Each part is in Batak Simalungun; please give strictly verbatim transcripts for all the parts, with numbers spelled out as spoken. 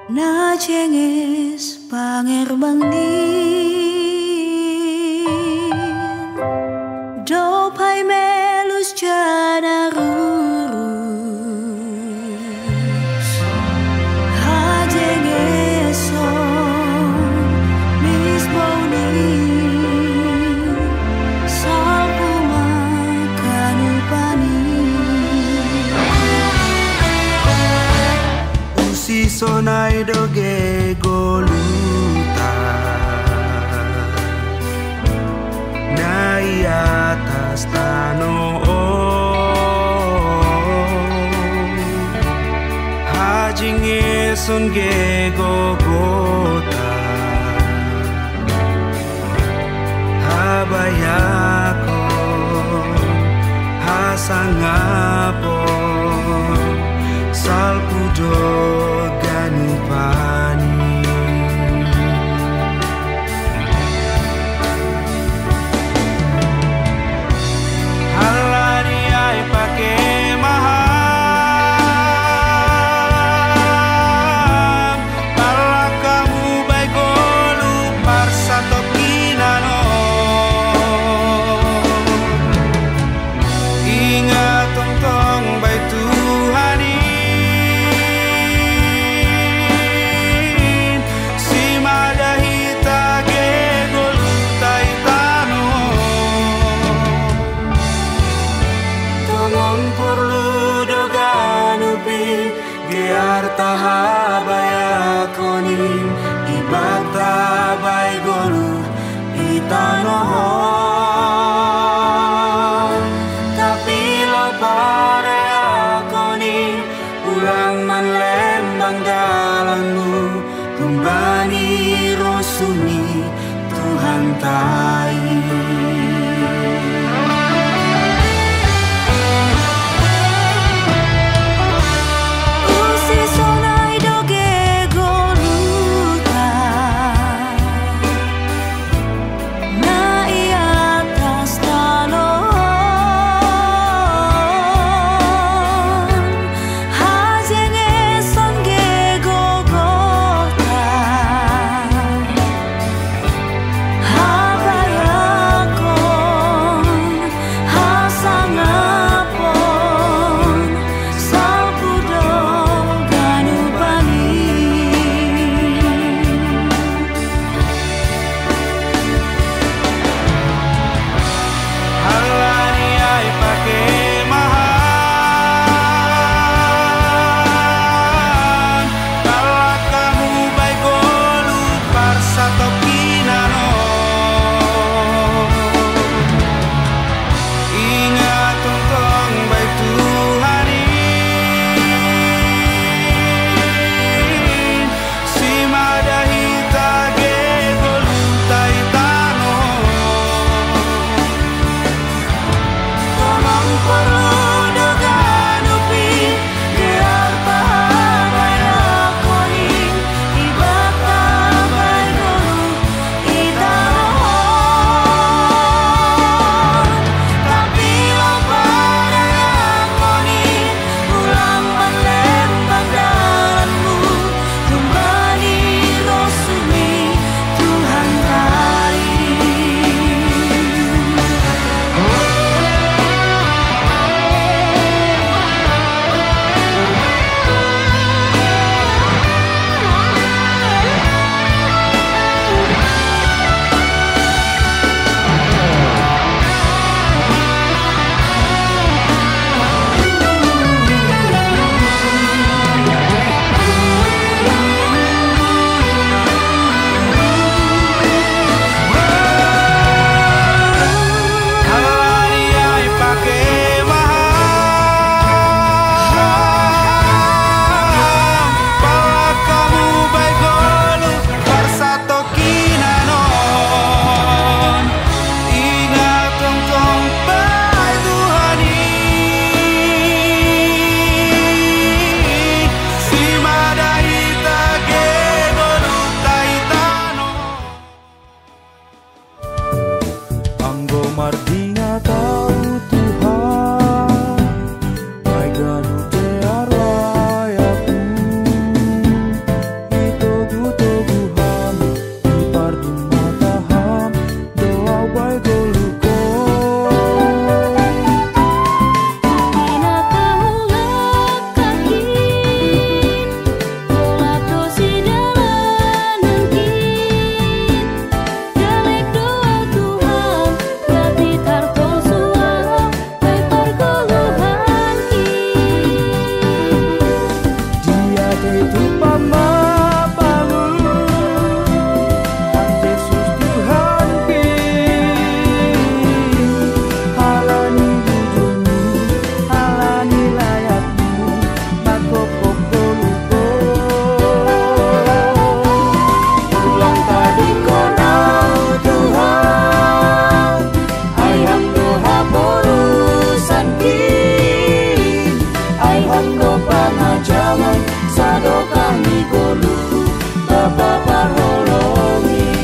Na cenges pangerbangnin, dopai melus jana rurus. Hajengeson misbounin, salpu ma kanupanin. Usi sonai doge goluta na i atas tano on. Hajengeson ge gogota, habayakon, hasangapon, salpu doga nupanin. Halani ai pake maham, pallakamu bai goluh parsatop inanon. Ingat tongtong bai Tuhan in, simada hita ge goluhta i tano on. Tongon porlu do ganup i, gear tahabayakon i, Ibanta bai goluh i tano on. Tapi laho padayakonin, ulang manlembang dalanmu, humbani rosuhmi Tuhanta i. Usi sonai doge goluhta na i atas tano on, hajengeson ge gogota, habaya Pangajaman sadokah ni goluku, Bapa parholongi.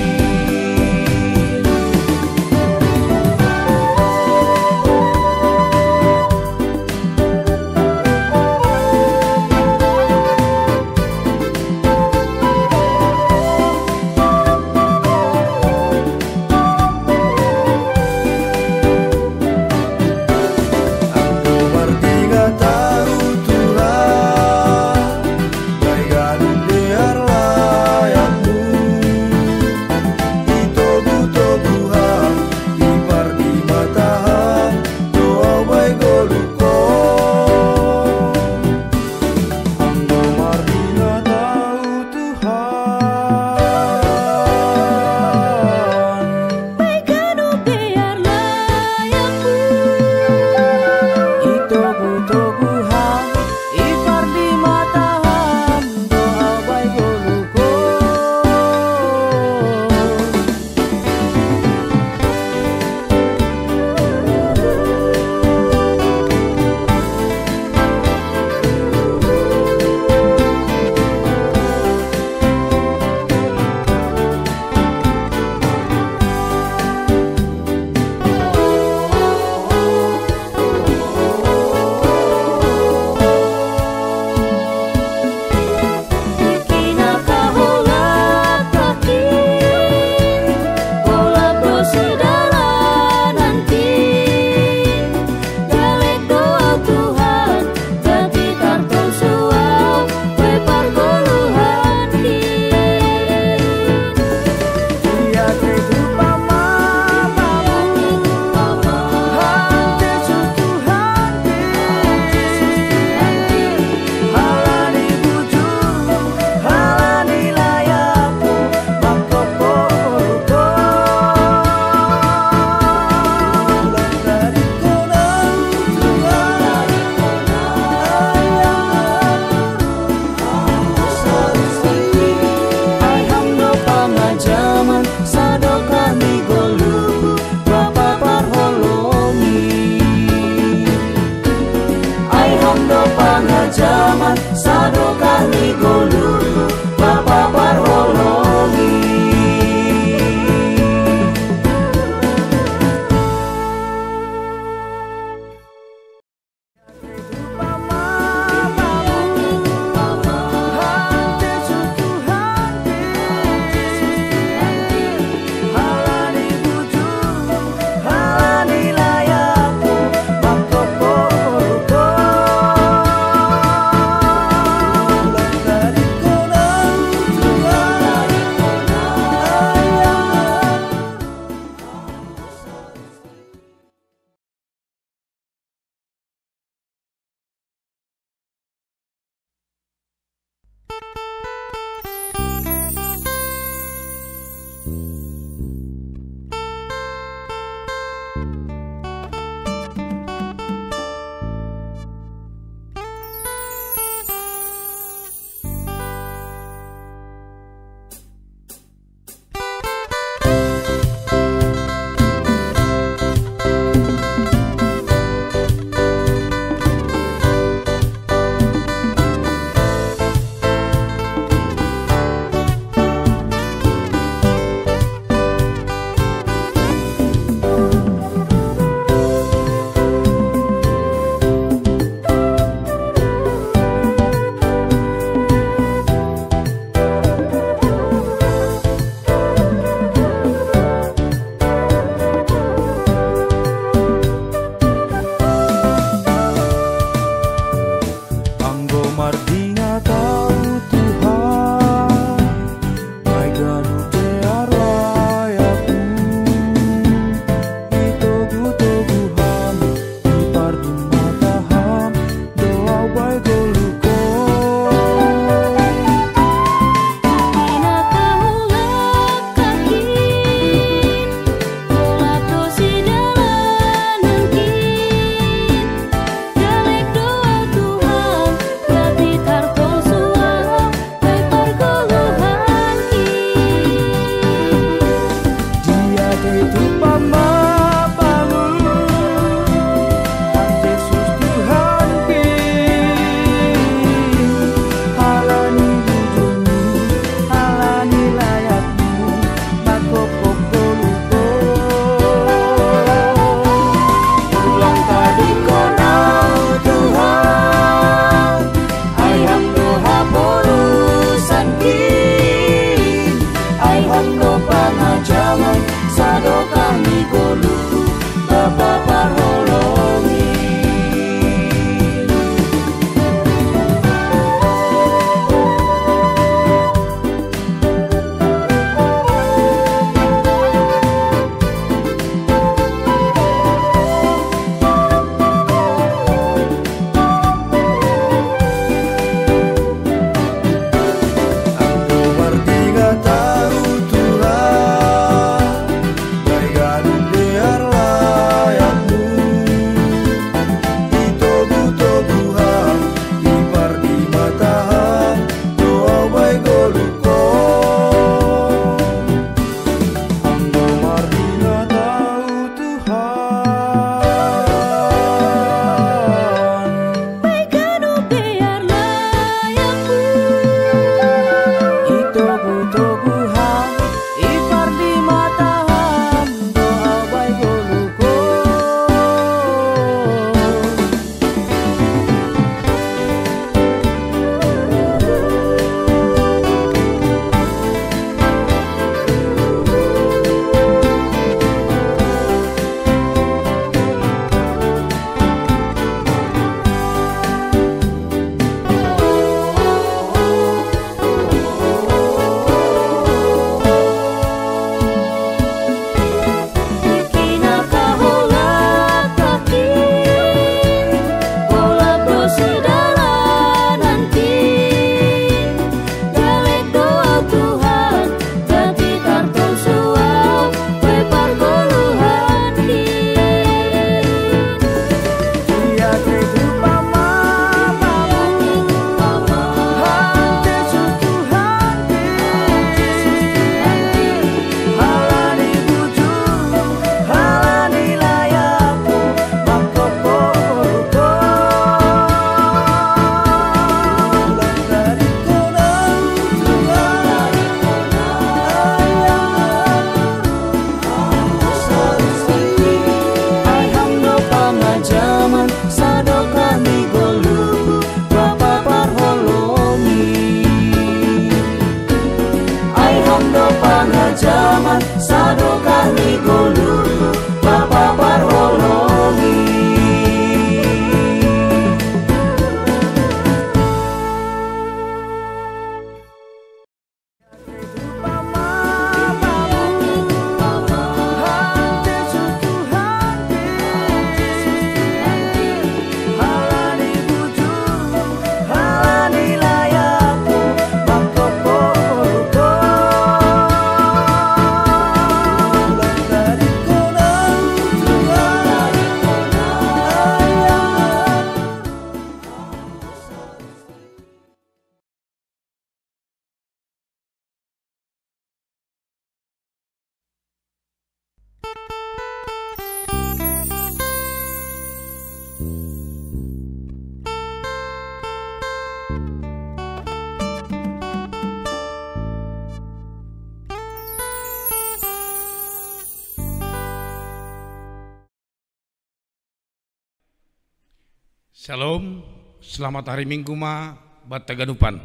Shalom, selamat hari Minggu ma banta ganupan.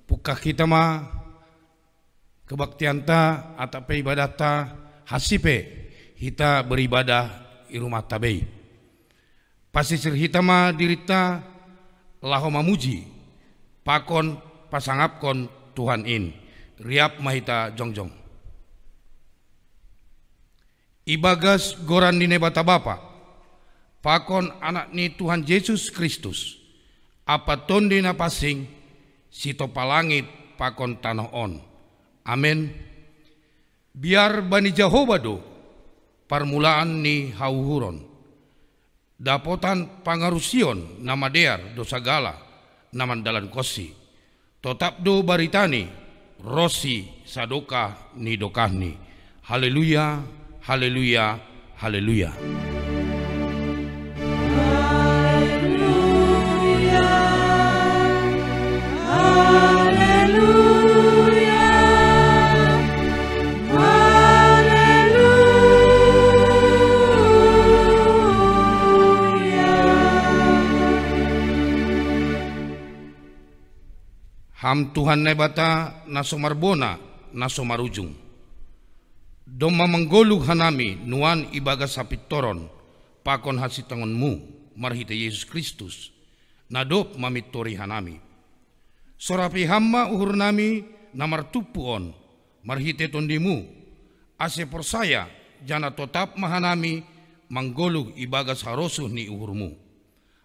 Pungkah hita ma kebaktianta atap pe ibadahta, hasi pe hita beribadah i rumahta bei. Pasisir hita ma dirinta laho mamuji pakon pasangapkon Tuhan in. Riap ma hita jongjong. Ibagas goran ni Naibata Bapa, pakon Anak ni Tuhan Jesus Kristus, ampa Tonduy Napansing, sitopa langit pakon tanoh on. Amen. Biar bani Jahowa do parmulaan ni hauhuron. Dapotan pangarusion na madear do sagala na mandalankonsi. Totap do baritani ronsi sadokah ni dokahni. Haleluya, haleluya, haleluya. Haleluya, haleluya, haleluya. Ham Tuhan Naibata na so marbona, na so marujung. Domma manggoluh hanami nuan ibagas hapintoron pakon hasintongonmu marhitei Jesus Kristus, na dob mamintori hanami. Sorapi Ham ma uhurnami na martumpu on marhitei Tondimu, ase porsaya janah totap ma hanami manggoluh ibagas harosuh ni uhurmu,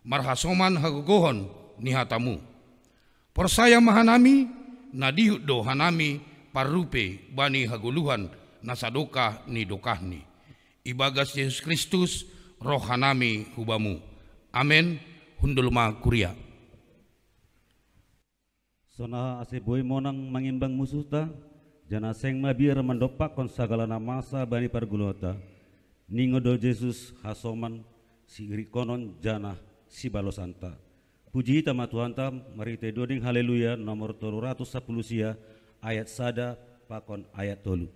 marhasoman hagogohon ni hatamu. Porsaya ma hanami, na dihut do hanami parrupei bani hagoluhan na sadokah ni dokahni. Ibagas Jesus Kristus roh hanami hu Bamu. Amen. Hundul ma kuria. Songon ase boi monang mangimbang musuhta, janah seng mabiar mandompakkon sagala na masa bani pargulota, ningon do Jesus hasoman, siirikkonon janah sibalosanta. Puji hita ma Tuhanta marhitei doding Haleluya nomor tolu ratus sapuluh sia, ayat sada pakon ayat tolu.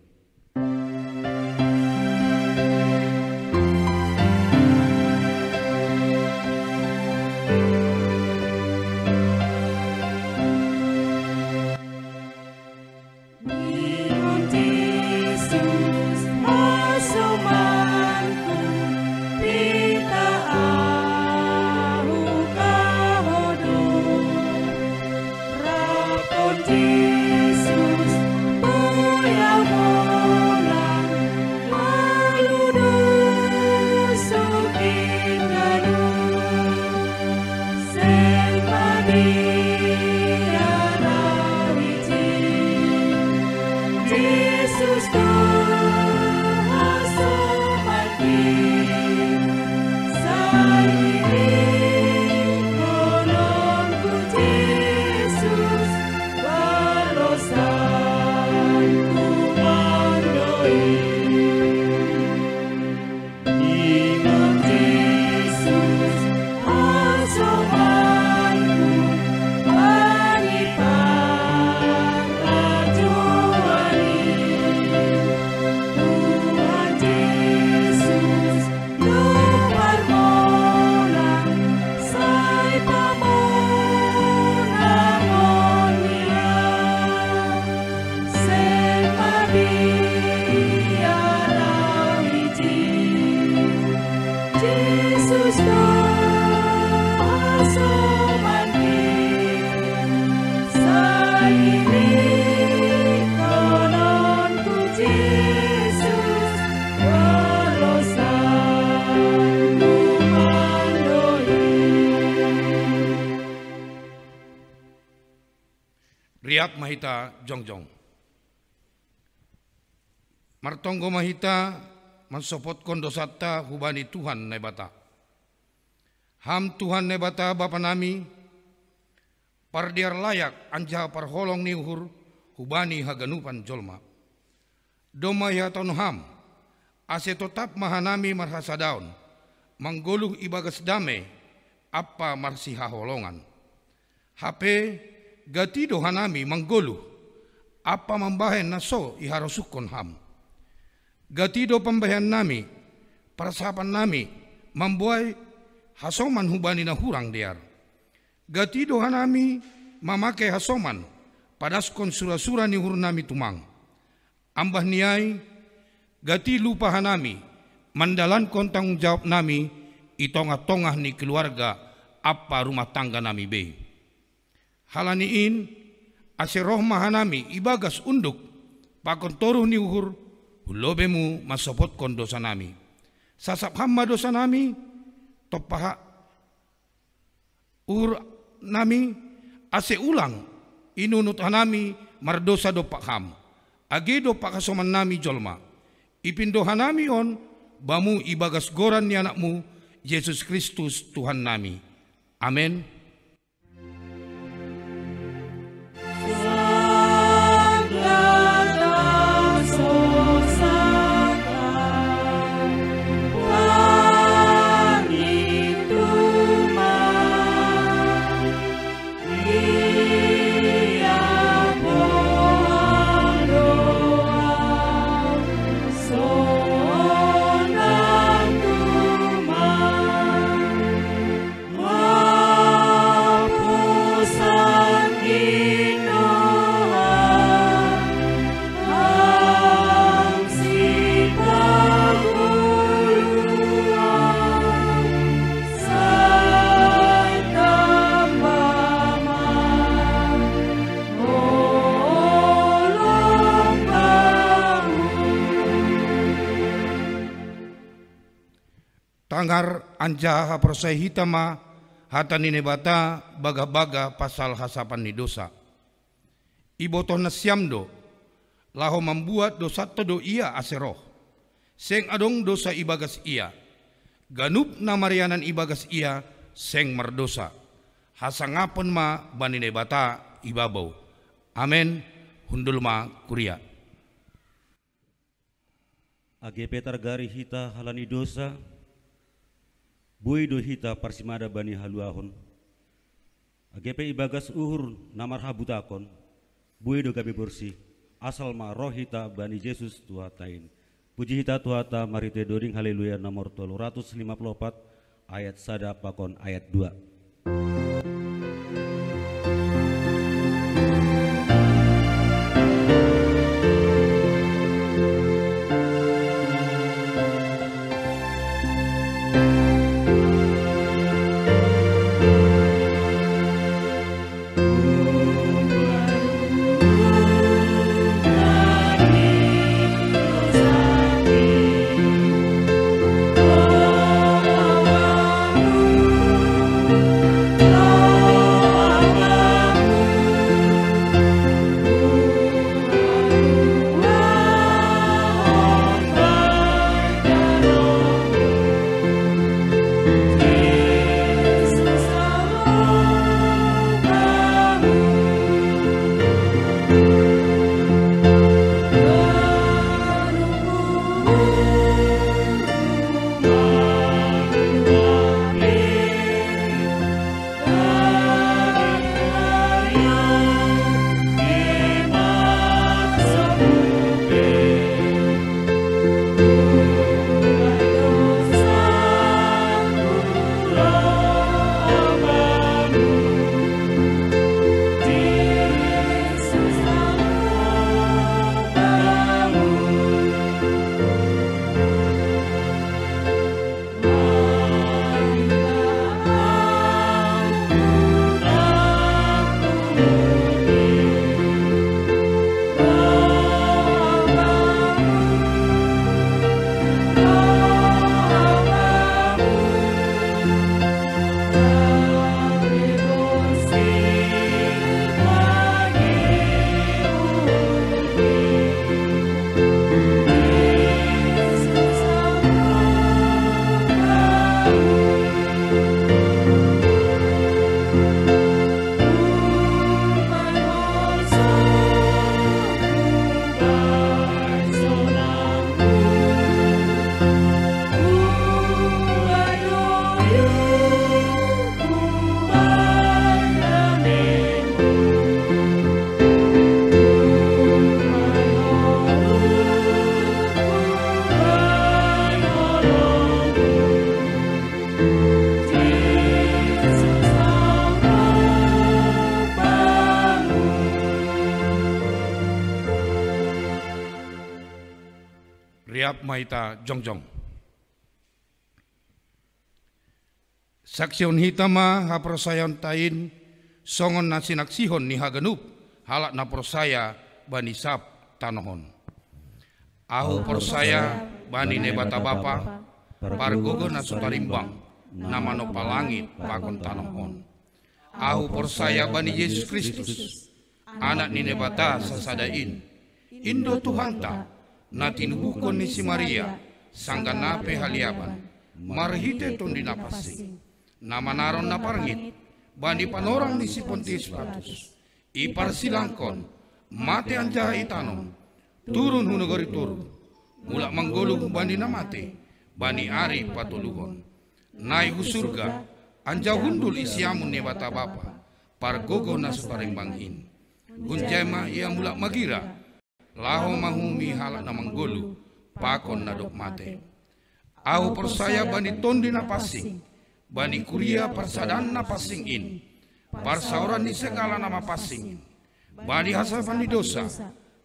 Riap ma hita jongjong. Martonggo ma hita mansopotkon dousanta hubani Tuhan Naibata. Ham Tuhan Naibata Bapa nami, pardear layak anjaha parholong ni uhur hubani haganupan jolma. Domma ihatahon Ham, ase totap ma hanami marhasadaon, manggoluh ibagas dame ampa marsihaholongan. Hape gati do hanami manggoluh ampa mambahen na so iharosuhkon Ham. Gati do pambahenannami, parsapannami, mamboan hasoman hubani na hurang dear. Gati do hanami mamakei hasoman padaskon sura-sura ni uhurnami tumang. Ambah ni ai, gati lupa hanami mandalankon tanggung jawabnami i tongah-tongah ni keluarga ampa rumah tangganami bei. Halani in, ase roh ma hanami ibagas unduk pakon toruh ni uhur, hu lobeimu mansopotkon dosanami. Sasap ham ma dosanami, tompa uhurnami, ase ulang inunut hanami mardosa dompak ham, age dompak hasomannami jolma. Ipindo hanami on Bamu ibagas goran ni Anakmu, Jesus Kristus Tuhannami. Amen. Tangar anjaha haporsayaon hita ma hata ni Naibata bagabaga pasal hasapan ni dosa. Ibotoh nasiam do, laho mambuat dousanta do Ia ase roh. Seng adong dosa ibagas Ia. Ganup na marianan ibagas Ia seng mardosa. Hasangapon ma bani Naibata ibabou. Amen. Hundul ma kuria. Age pe targari hita halani dosa, boi do hita parsimada bani haluahon. Age pe ibagas uhur na marhabutakon, boi do gabe borsih, asal ma roh hita bani Jesus Tuhanta in. Puji hita Tuhanta marhite doding Haleluya nomor tolu ratus lima puluh opat, ayat sada pakon ayat dua. Ap maita jongjong. Saksihon hita ma haporsayaonta in, songon na sinaksihon ni haganup halak na porsaya bani sab tanoh on. Ahu porsaya bani Naibata Bapa, pargogo na so tarimbang, na manompa langit pakon tanoh on. Ahu porsaya bani Jesus Kristus, Anak ni Naibata sasada in, in do Tuhanta, na tinubuhkon ni si Maria, sanggah na pe haliaban, marhite Tonduy Napansing, na manaron na parngit bani panorang ni si Pontius Pilatus, iparsilangkon, mate anjaha itanom, turun hu nagori toruh, mulak manggoluh bani na mate, bani ari patoluhon. Naik hu surga, anjaha hundul i siamun ni Naibata Bapa, pargogo na so tarimbang in. Gonjai ma Ia mulak magira, laho manguhumi halak na manggoluh pakon na dob mate. Ahu porsaya bani Tonduy Napansing, bani kuria parsadaan na pansing in, parsaoran ni sagala na mapansing in, bani hasohotan ni dosa,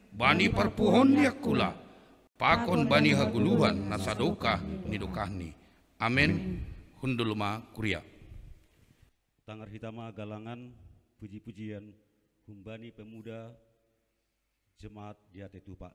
bani parpuhoon ni angkula, pakon bani hagoluhan na sadokah ni dokahni. Amen. Hundul ma kuria. Tangar hita ma galangan puji-pujian humbani pemuda jemaat Diatituba.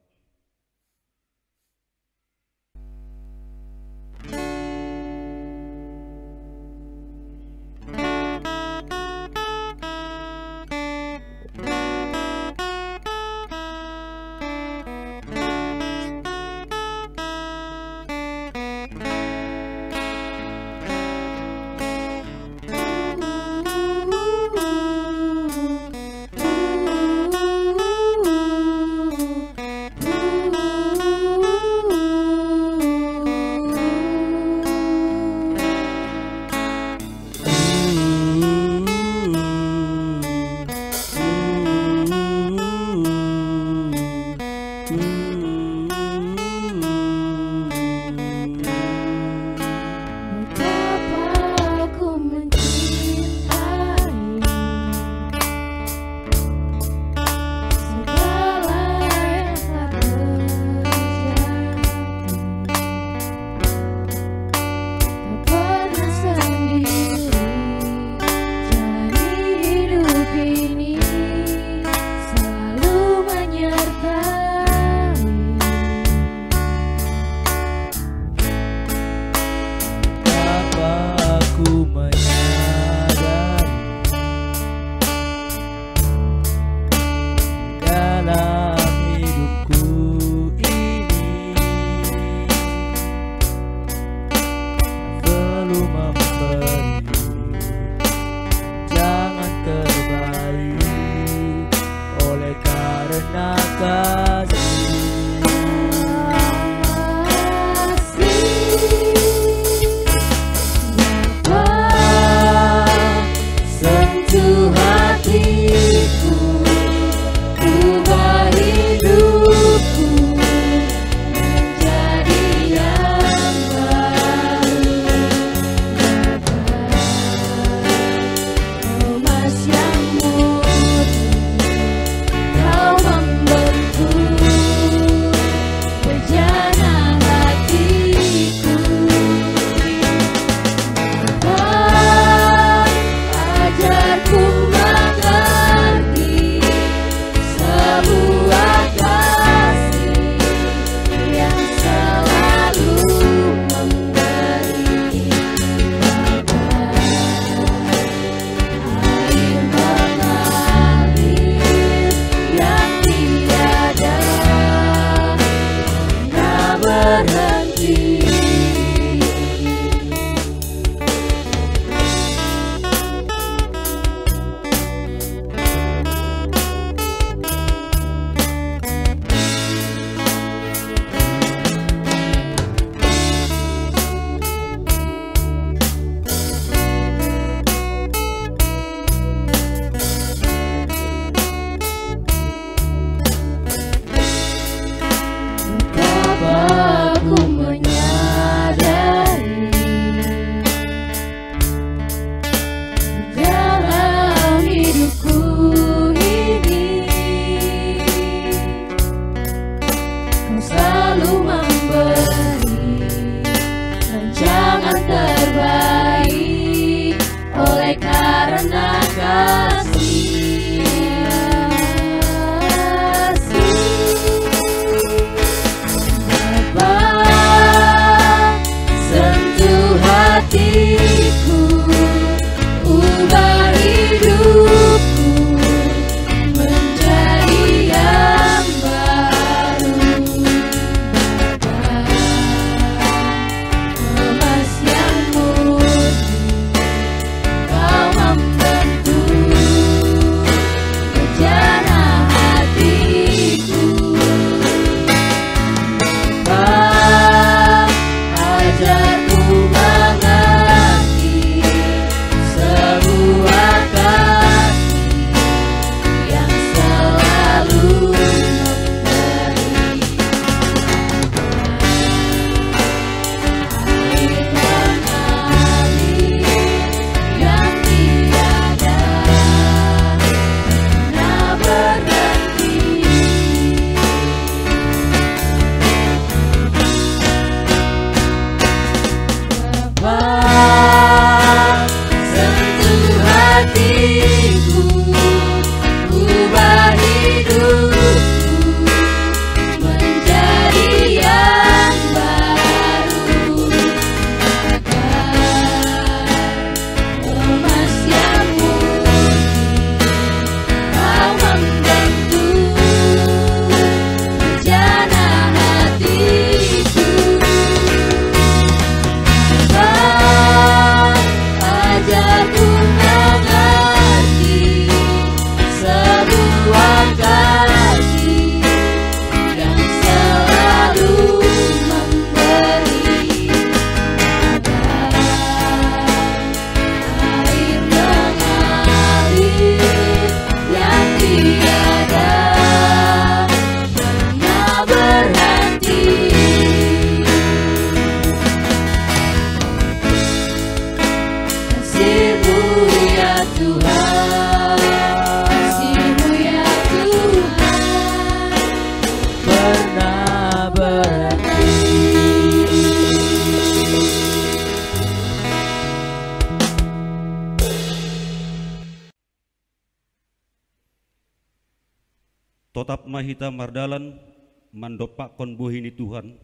Totap ma hita mardalan mandompakkon buhi ni Tuhan,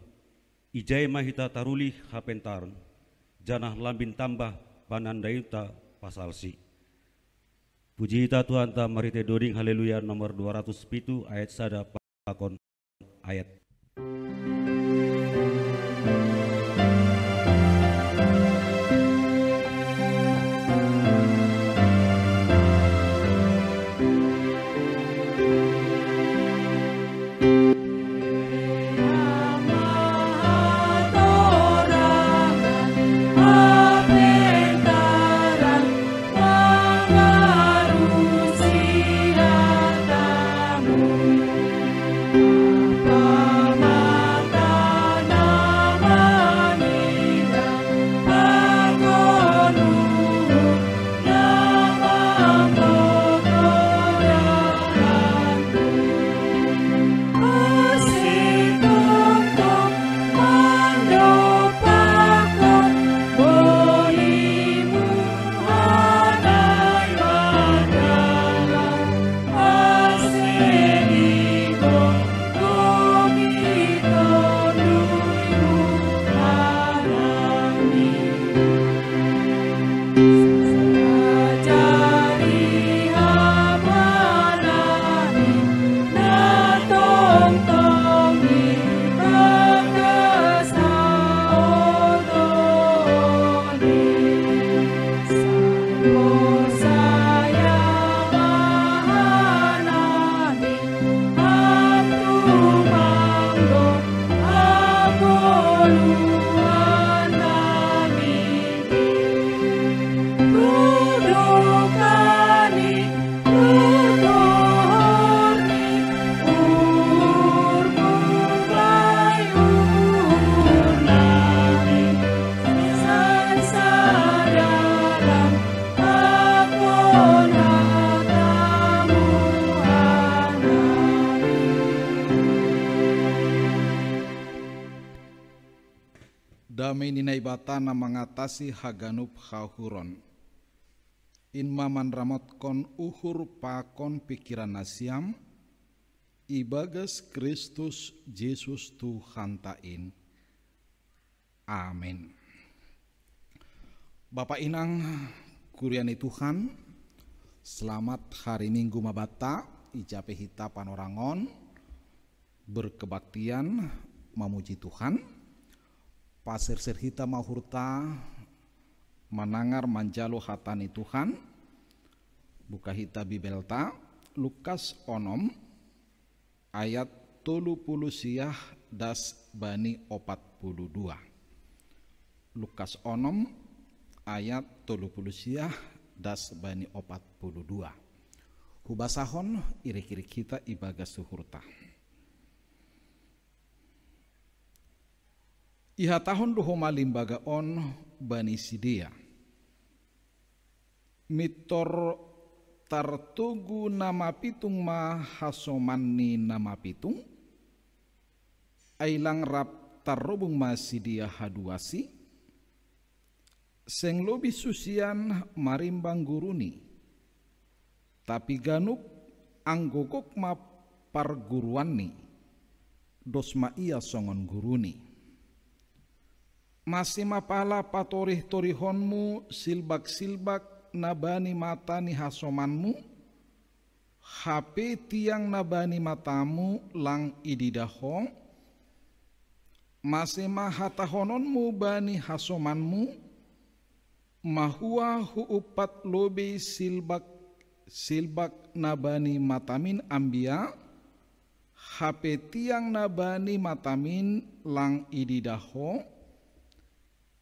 ijai ma hita tarulih hapentaron, janah lambin tambah panandaianta pasalsi. Puji hita Tuhanta marhitei doding Haleluya nomor dua ratus pitu ayat sada pakon ayat. Damei ni Naibata na mangatasi haganup hauhuron, in ma manramotkon uhur pakon pikiran nasiam, ibagas Kristus Jesus Tuhanta in. Amin. Bapa inang, kuria ni Tuhan, selamat hari Minggu ma banta, ija pe hita panorangon, berkebaktian, mamuji Tuhan, pasersir hita ma uhurta, manangar manjalo hata ni Tuhan, buka hita Bibelta, Lukas onom, ayat tolu puluh siah das bani opat puluh dua. Lukas onom ayat tolu puluh siah das bani opat puluh dua. Hubasahon irik-irik hita ibagas uhurta. Ihatahon do homa limbaga on bani sidea, mintor tartogu na mapitung ma hasoman ni na mapitung? Ai lang rap tarrobung ma sidea haduasi? Seng lobih susian marimbang guruni, tapi ganup anggo gok ma parguruanni, dos ma ia songon guruni. Mase ma pala patorih-torihonmu silbak-silbak na bani mata ni hasomanmu, hape tiang na bani matamu lang ididah ho? Mase ma hatahononmu bani hasomanmu, mahua huumpat lobei silbak-silbak na bani matamin ambia, hape tiang na bani matamin lang ididah ho?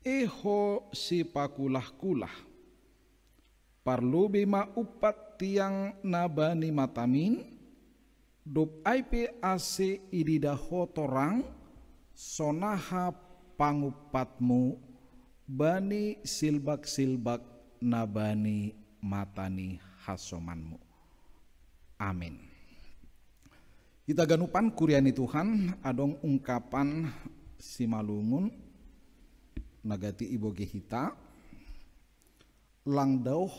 E ho sipakulah-kulah! Parlobei ma umpat tiang na bani matamin, dob ai pe ase ididah ho torang, sonaha pangumpatmu bani silbak-silbak na bani mata ni hasomanmu. Amin. Hita ganupan kuria ni Tuhan, adong ungkapan simalungun na gati ibogei hita, lang daoh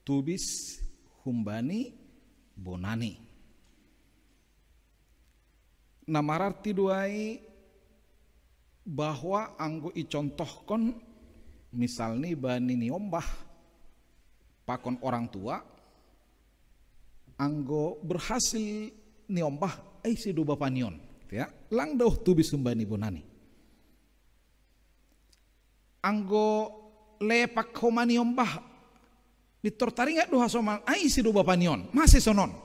tubis humbani bonani. Na mararti do ai bahwa anggo icontohkon, misalni bani niombah pakon orang tua, anggo berhasil niombah, ai ise do bapa ni on, gitu ya. Lang daoh tubis humbani bonani. Anggo lepak homa niombah, pintor taringat do hasoman, ai ise do bapa ni on, mase sonon.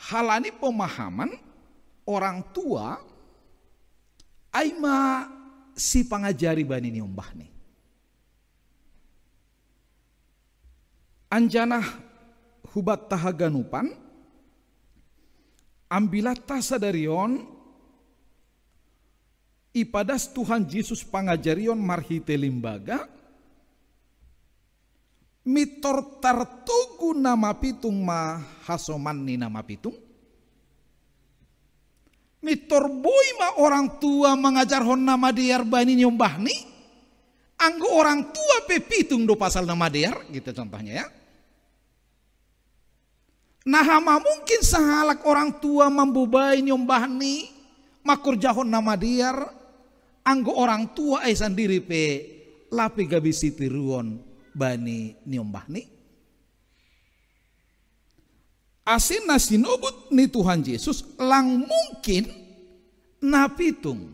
Halani pemahaman orang tua, ai ma sipangajari bani niombahni. Anjaha hubanta haganupan, ambilatta sadari on ipadas Tuhan Jesus pangajarion marhite limbaga, mintor tartogu na mapitung ma hasoman ni na mapitung. Mintor boi ma orang tua mangajarhon na madear bani niombahni, anggo orang tua pe pitung do pasal na madear, gitu contohnya ya. Naha ma mungkin sahalak orang tua mambobai niombahni, mangkorjahon na madear, anggo orang tua ai sandiri pe lape gabe sitiruon bani niombahni? Asi na sinobut ni Tuhan Jesus lang mungkin na pitung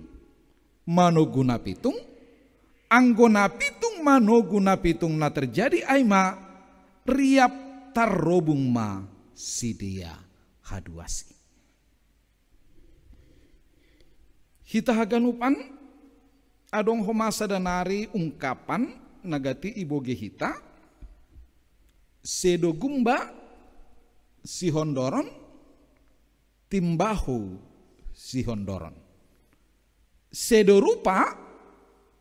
manogu na pitung, anggo na pitung manogu na pitung na terjadi ai ma riap tarrobung ma sidea haduasi. Hita haganupan, adong homa sada nari ungkapan na gati ibogei hita, sedo gumba sihondoron, timbahu sihondoron. Sedo rupa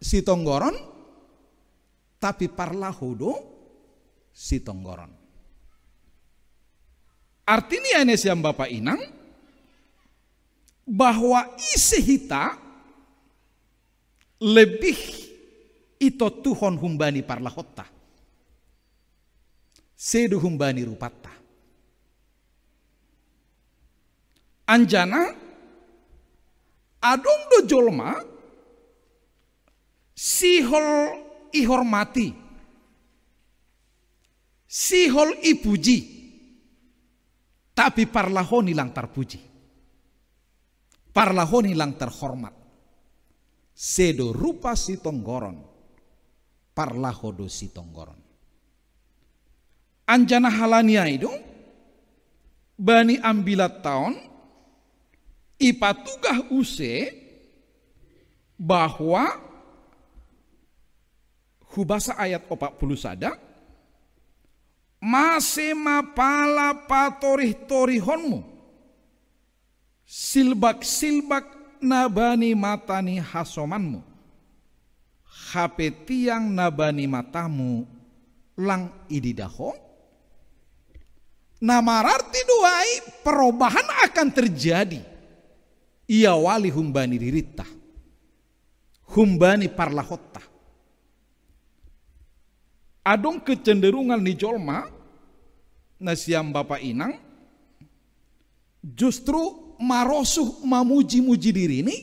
sitonggoron, tapi parlaho do sitonggoron. Artinya, nasiam bapa inang, bahwa ise hita lebih itotuhon humbani parlahonta, sedo humbani rupanta. Anjaha adong do jolma sihol ihormati, sihol ipuji, tapi parlahoni lang tarpuji, parlahoni lang terhormat. Sedo rupa sitonggoron, parlaho do sitonggoron. Anjaha halani ai do bani ambilatta on ipatugah use bahwa hubasa ayat opat puluh sada, mase ma pala patorihtorihonmu silbaksilbak na bani mata ni hasomanmu, hape tiang na bani matamu lang ididah ho? Na mararti do ai perobahan akan terjadi, iawali humbani dirinta, humbani parlahonta. Adong kecenderungan ni jolma, nasiam bapa inang, justru marosuh mamuji-muji dirini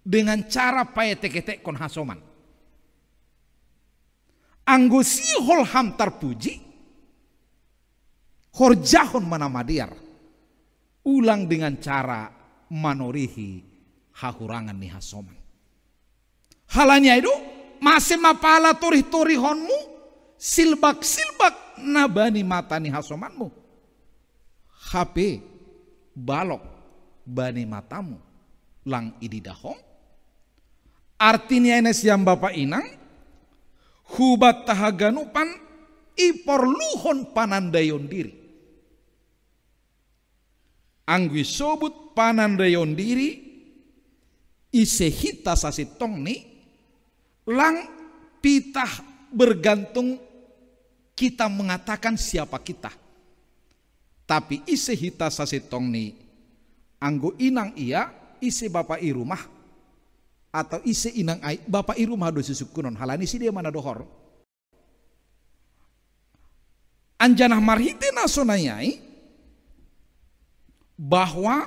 dengan cara paetek-etekkon hasoman. Anggo sihol ham tarpuji, horjahon ma na madear, ulang dengan cara manorihi hahurangan ni hasoman. Halani ai do, mase ma pala torihtorihonmu silbaksilbak na bani mata ni hasomanmu, hape balok bani matamu lang ididah ho? Artinya, nasiam bapa inang, hubanta haganupan iporluhon panandaion diri. Anggo isobut panandaion diri, ise hita sasintongni, lang pitah bergantung kita mengatakan siapa kita. Tapi ise hita sasintongni, anggo inang ia, ise bapa i rumah, atau ise inang ai, bapa i rumah do sisungkunon, halani sidea ma na dohor. Anjaha marhite na sonai ai, bahwa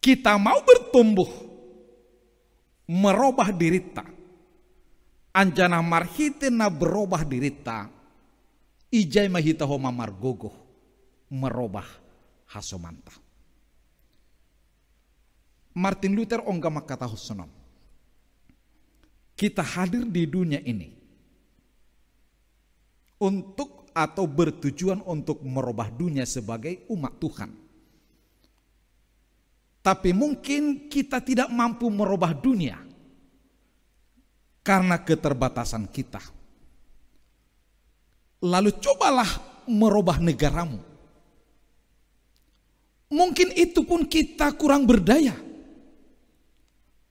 kita mau bertumbuh, merubah dirita, anjana marhite na berubah dirita, ijai ma hita ho mamargogoh merubah hasomanta. Martin Luther ongga mangkatahon sonon: kita hadir di dunia ini untuk atau bertujuan untuk merubah dunia sebagai umat Tuhan. Tapi mungkin kita tidak mampu merubah dunia karena keterbatasan kita. Lalu cobalah merubah negaramu. Mungkin itu pun kita kurang berdaya.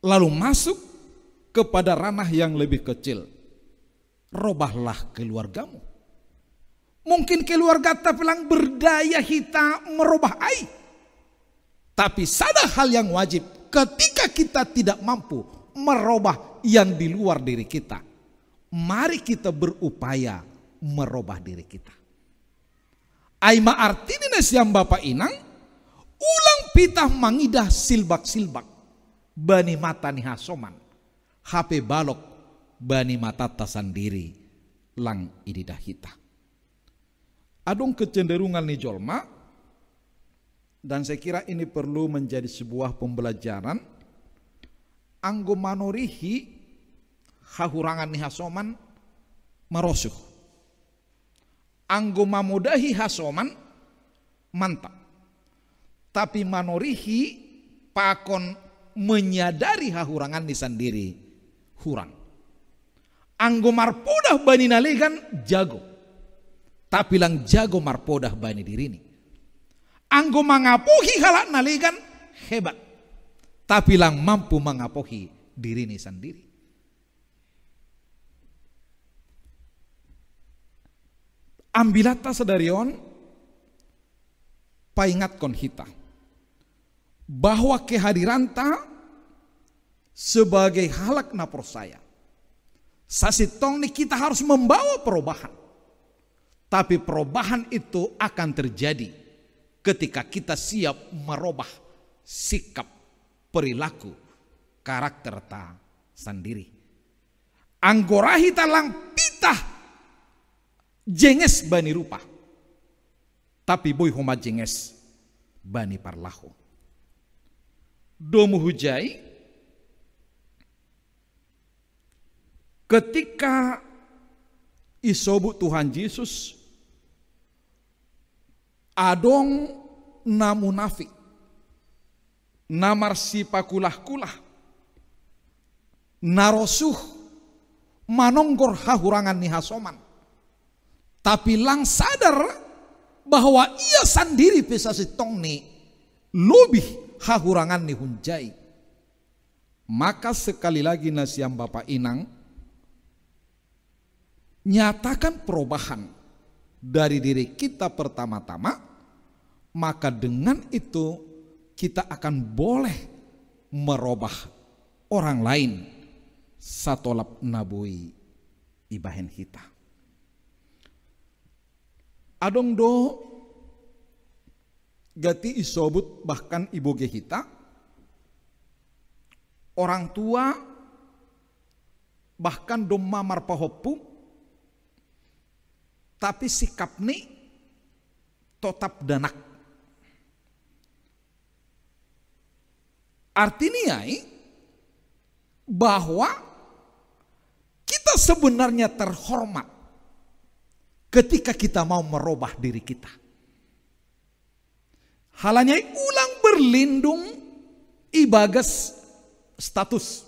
Lalu masuk kepada ranah yang lebih kecil. Robahlah keluargamu. Mungkin keluargata pe lang berdaya hita merubah ai. Tapi sada hal yang wajib, ketika kita tidak mampu merubah yang di luar diri kita, mari kita berupaya merubah diri kita. Ai ma artini, nasiam bapa inang, ulang pitah mangidah silbak-silbak bani mata ni hasoman, hape balok bani matanta sandiri lang ididah hita. Adong kecenderungan ni jolma, dan saya kira ini perlu menjadi sebuah pembelajaran, anggo manorihi hahurangan ni hasoman, marosuh. Anggo mamodahi hasoman, mantap. Tapi manorihi pakon menyadari hahuranganni sandiri, hurang. Anggo marpodah bani na legan, jago. Tapi lang jago marpodah bani dirini. Anggo mangapohi halak na legan, hebat. Tapi lang mampu mangapohi dirini sandiri. Ambilatta sadari on paingatkon hita bahwa kehadiranta sebagai halak na porsaya, sasintongni kita harus membawa perubahan. Tapi perubahan itu akan terjadi ketika kita siap merubah sikap, perilaku, karakterta sandiri. Anggo ra hita lang pitah jenges bani rupa, tapi boi homa jenges bani parlaho. Domu hujai, ketika isobut Tuhan Jesus, adong na munafik, na marsipakulah-kulah, na rosuh manonggor hahurangan ni hasoman, tapi lang sadar bahwa ia sandiri pe sasintongni lobih hahuranganni hunjai. Maka sekali lagi, nasiam bapa inang, nyatakan perubahan dari diri kita pertama-tama, maka dengan itu kita akan boleh merubah orang lain satolap na boi ibahen hita. Adong do gati isobut bahkan ibogei hita, orang tua bahkan domma marpahompu, tapi sikapni totap danak. Artini ai bahwa kita sebenarnya terhormat ketika kita mau merubah diri kita. Halani ai ulang berlindung ibagas status.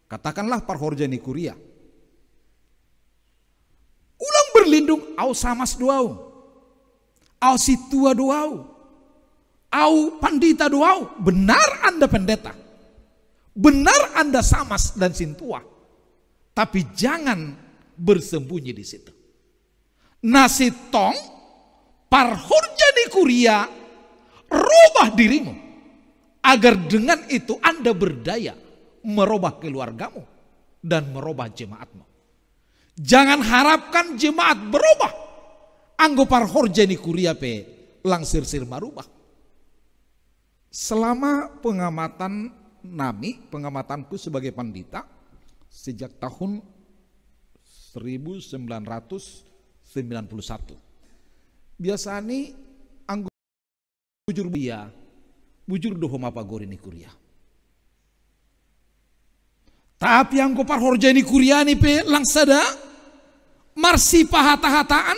Katakanlah parhorja ni kuria. Ulang berlindung, au samas do au, au sintua do au, au pandita do au. Benar Anda pendeta, benar Anda samas dan sintua, tapi jangan bersembunyi di situ. Na sintong, parhorja ni kuria, rubah dirimu, agar dengan itu Anda berdaya merubah keluargamu dan merubah jemaatmu. Jangan harapkan jemaat berubah anggo parhorja ni kuria pe langsir-sir marubah. Selama pengamatan nami, pengamatanku sebagai pandita sejak tahun seribu sembilan ratus sembilan puluh satu. Biasani anggo bujur dia, bujur do homa pagori ni kuria. Tapi anggo parhorja ni kuria ni pe lang sada, marsipahata-hataan,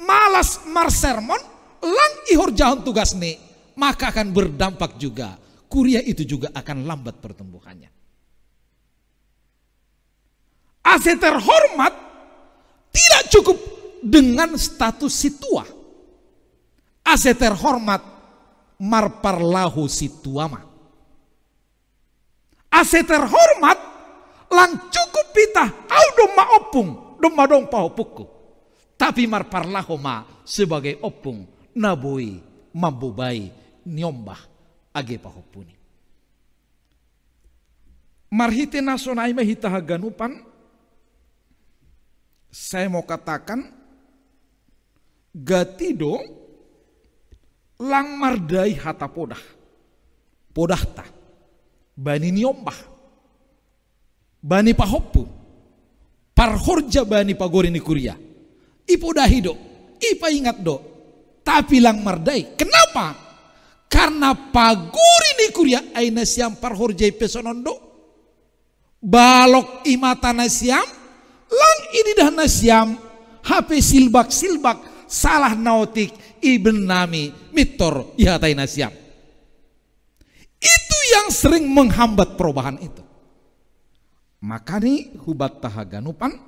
malas marsermon, lang ihorjahon tugas ni, maka akan berdampak juga. Kuria itu juga akan lambat pertumbuhannya. Ase terhormat tidak cukup dengan status situa. Ase terhormat marparlaho situa ma. Ase terhormat lang cukup pitah au domma ompung, domma dong pahopungku. Tapi marparlaho ma sebagai ompung na boi mambobai niombah age pahompuni. Marhite na sonai ma hita haganupan, saya mau katakan, gati do lang mardai hata podah, podahta, bani niombah, bani pahompu, parhorja bani pagori ni kuria. Ipodahi do, ipaingat do, tapi lang mardai. Kenapa? Karena pagori ni kuria ai nasiam parhorja i pe sonon do. Balok i mata nasiam, lang ididah nasiam, hape silbak-silbak, salah na otik, iben nami, mintor ihatai nasiam. Itu yang sering menghambat perubahan itu. Makani hubanta haganupan,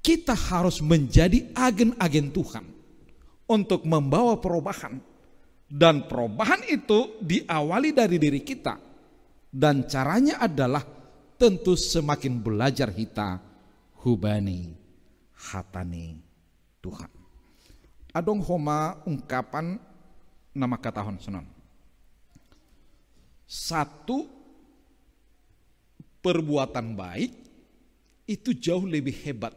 kita harus menjadi agen-agen Tuhan untuk membawa perubahan. Dan perubahan itu diawali dari diri kita. Dan caranya adalah tentu semakin belajar hita hubani hatani Tuhan. Adong homa ungkapan na mangkatahon sonon. Satu, perbuatan baik itu jauh lebih hebat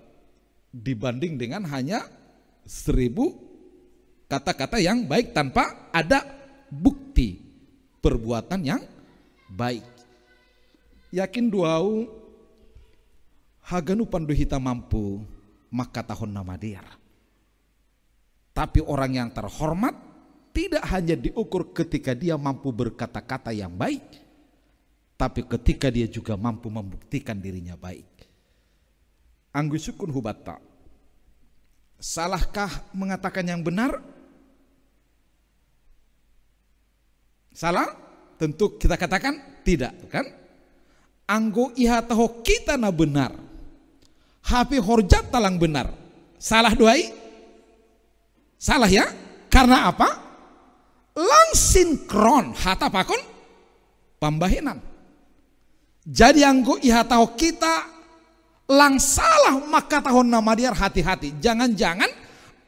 dibanding dengan hanya seribu kata-kata yang baik tanpa ada bukti perbuatan yang baik. Yakin do au, haganupan do hita mampu mangkatahon na madear. Tapi orang yang terhormat tidak hanya diukur ketika dia mampu berkata-kata yang baik, tapi ketika dia juga mampu membuktikan dirinya baik. Anggo isungkun hubanta, salahkah mengatakan yang benar? Salah? Tentu kita katakan tidak, kan? Anggo ihatahon hita na benar, hape horjanta lang benar, salah do ai? Salah, ya? Karena apa? Lang sinkron hata pakon pambahenan. Jadi anggo ihatahon hita lang salah mangkatahon na madear, hati-hati. Jangan-jangan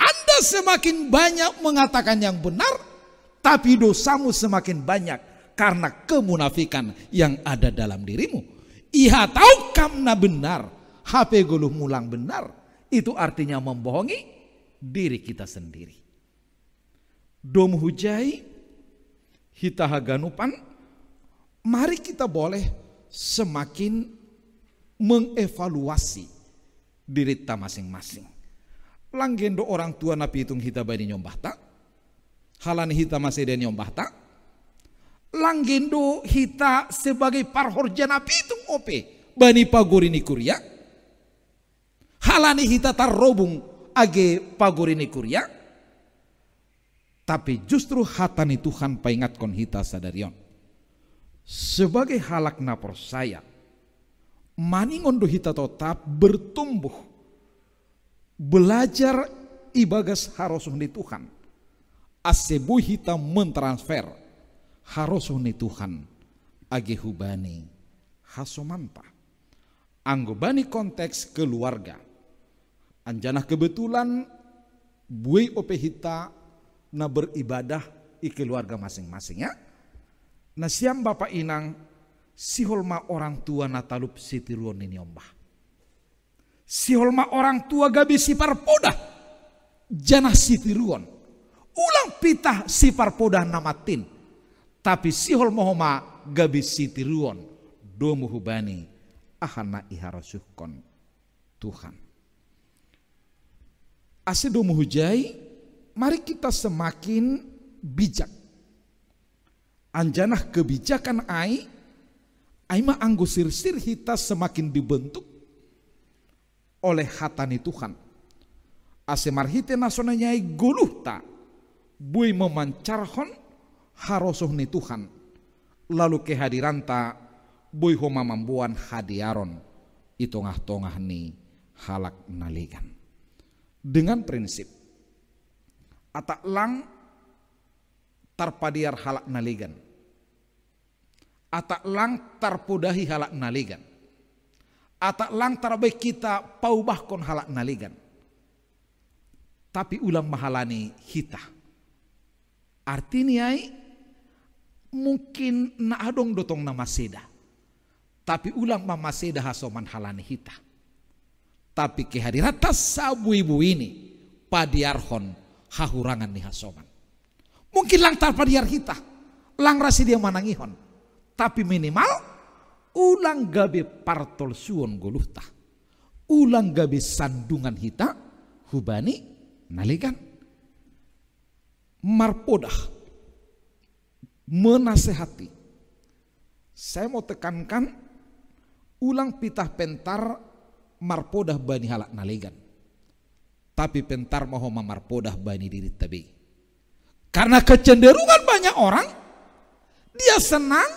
Anda semakin banyak mengatakan yang benar, tapi dosamu semakin banyak karena kemunafikan yang ada dalam dirimu. Ihatahon kam na benar, hape goluhmu lang benar, itu artinya membohongi diri kita sendiri. Domu hujai, hita haganupan, mari kita boleh semakin mengevaluasi dirita masing-masing. Lang gendo orang tua na pitung hita bani niombahta, halani hita maseda niombahta. Lang gendo hita sebagai parhorja na pitung ope bani pagori ni kuria, halani hita tarrobung age pagori ni kuria. Tapi justru hata ni Tuhan paingatkon hita sadari on. Sebagai halak na porsaya, maningon do hita totap bertumbuh, belajar ibagas harosuh ni Tuhan, ase boi hita mentransfer harosuh ni Tuhan age hubani hasomanta. Anggo bani konteks keluarga, anjanah kebetulan buei ope hita na beribadah i keluarga masing-masing, ya. Nasiam bapa inang, sihol ma orang tua na talup sitiruon ni niombah. Sihol ma orang tua gabe siparpoda janah sitiruon. Ulang pitah si parpodah na matin, tapi sihol mo homa gabe sitiruon domu hubani aha na iharosuhkon Tuhan. Ase domu hujai, mari kita semakin bijak. Anjanah kebijakan ai, ai ma anggo sirsir hita semakin dibentuk oleh hata ni Tuhan. Ase marhite na sonai ai goluhta boi mamancarhon harosuh ni Tuhan, lalu kehadiranta boi homa mamboan hadearon i tongah-tongah ni halak na legan. Dengan prinsip, atap lang tarpadear halak na legan, atap lang tarpodahi halak na legan, atap lang tarbahen hita paubahkon halak na legan. Tapi ulang ma halani hita. Artini ai, mungkin na adong do tong na maseda, tapi ulang ma maseda hasoman halani hita. Tapi kehadiranta sabuibuini padearhon hahurangan ni hasoman. Mungkin lang tarpadear hita, lang ra sidea manangihon, tapi minimal ulang gabe partolsuon goluhta, ulang gabe sandungan hita hubani na legan. Marpodah, menasehati. Saya mau tekankan, ulang pitah pentar marpodah bani halak na legan, tapi pentar ma homa marpodah bani dirita be. Karena kecenderungan banyak orang, dia senang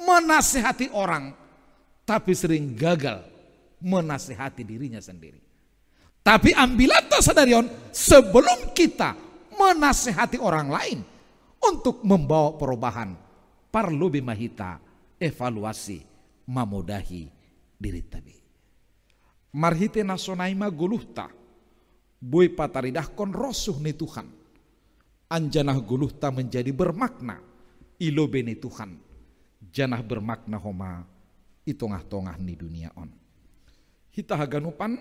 menasehati orang, tapi sering gagal menasehati dirinya sendiri. Tapi ambilanta sadari on, sebelum kita menasehati orang lain untuk membawa perubahan, parlobi ma hita evaluasi, mamodahi dirita be. Marhite na sonai ma goluhta boi pataridahkon rosuh ni Tuhan, anjanah goluhta menjadi bermakna i lobei ni Tuhan, janah bermakna homa i tongah-tongah ni dunia on. Hita haganupan,